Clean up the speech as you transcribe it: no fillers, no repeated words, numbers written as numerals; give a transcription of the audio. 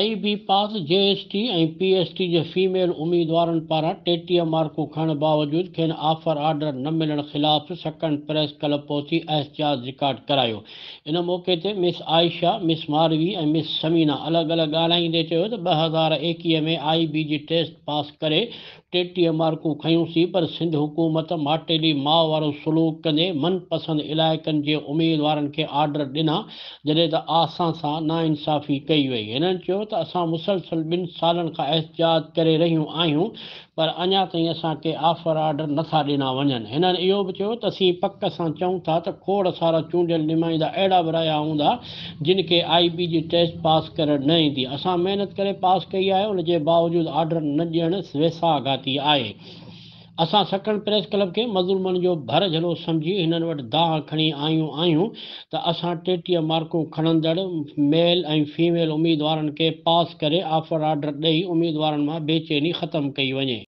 I B pass, G S T ۽ P S T جي female اميدوارن پاران 33 مارڪون کڻڻ باوجود کين آفر آرڊر نه ملڻ خلاف سڪرنڊ پريس ڪلب پهچي احتجاج رڪارڊ ڪرايو. ان موقعي تي مس عائشه، مس ماروي ۽ مس ثمينه الڳ الڳ ڳالهائيندي چيو ته 2021 ۾ آئي بي جي ٽيسٽ پاس ڪري 33 مارڪون کنيون سين پر سنڌ حڪومت ماٽيلي ماء وارو سلوڪ ڪندي من پسند علائقن جي اميدوارن کي آرڊر ڏنا جڏهن ته آسان سان ناانصافي ڪئي وئي. هنن چيو ته اسان مسلسل ٻن سالن کان احتجاج ڪري رهيون آهيون پر اڃا تائين اسان کي آفر آرڊر نه ٿا ڏنا وڃن. هنن اهو به چيو ته اسين پڪ سان چئون ٿا ته کوڙ سارا چونڊيل نمائندا اهڙا به رهيا هوندا جن کي آئي بي جي ٽيسٽ پاس ڪرڻ نه ايندي. اسان محنت ڪري پاس ڪئي آهي ان جي باوجود آرڊر نه ڏيڻ ويساهه گهاتي آهي. اسان سڪرنڊ پريس ڪلب کي مظلومن جو ڀر جهلو سمجهي هنن وٽ دانهن کڻي آيون آهيون ته اسان 33 مارڪون کڻندڙ ميل ۽ فيميل اميدوارن کي پاس ڪري آفر آرڊر ڏئي اميدوارن مان بيچيني ختم ڪئي وڃي.